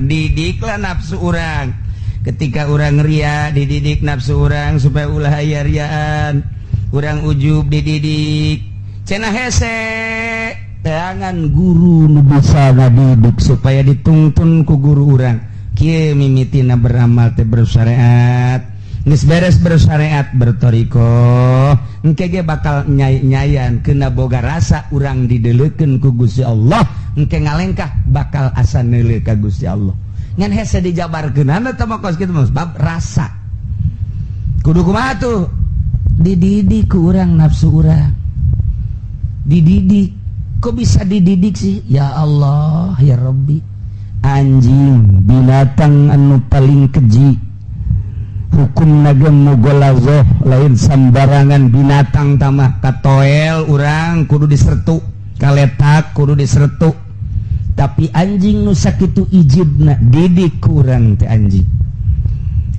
Didiklah nafsu urang. Ketika urang ria, dididik nafsu urang supaya ulah aya riaan. Urang ujub, dididik. Cenah hese teangan guru nu bisa ngadidik supaya dituntun ku guru urang. Kieu mimitina beramal teh bersyariat. Geus beres bersyariat, bertorikoh. Engke ge bakal nyai-nyayan kena boga rasa urang dideleukeun ku Gusti Allah. Engke ngalengkah bakal asa neuleuh ka Gusti Allah. Ngan hese dijabarkeun eta mah kos kitu mah bab rasa. Kudu kumaha tuh? Dididik ku urang nafsu urang. Dididik. Kok bisa dididik sih? Ya Allah, ya Rabbi. Anjing binatang anu paling keji, hukum naga mugolazoh, lain sembarangan binatang tamah. Katoel urang kudu disertu, kaletak kudu disertu, tapi anjing nu sakitu ijibna, didik kurang teh anjing.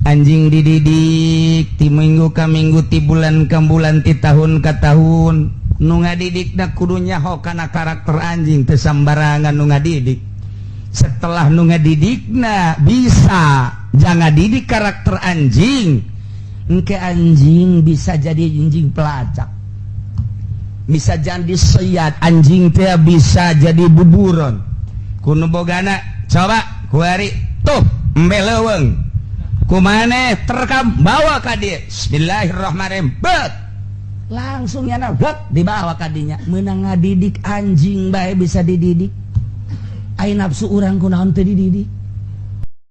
Anjing dididik ti minggu ka minggu, ti bulan ka bulan, ti tahun ka tahun. Nu ngadidikna kudu nyaho kana karakter anjing, teu sambarangan nu ngadidik. Setelah nu ngadidikna bisa jangan didik karakter anjing, engke anjing bisa jadi anjing pelacak, bisa jadi seat anjing teh, bisa jadi buburon kuno bogana. Coba kuari tuh embe leuweung kumane terkam, bawa ka dieu. Bismillahirrahmanirrahim, bet langsung nyana bet dibawa ka dinya. Meunang ngadidik anjing bae bisa dididik, ai nafsu urang kunaon teu dididik?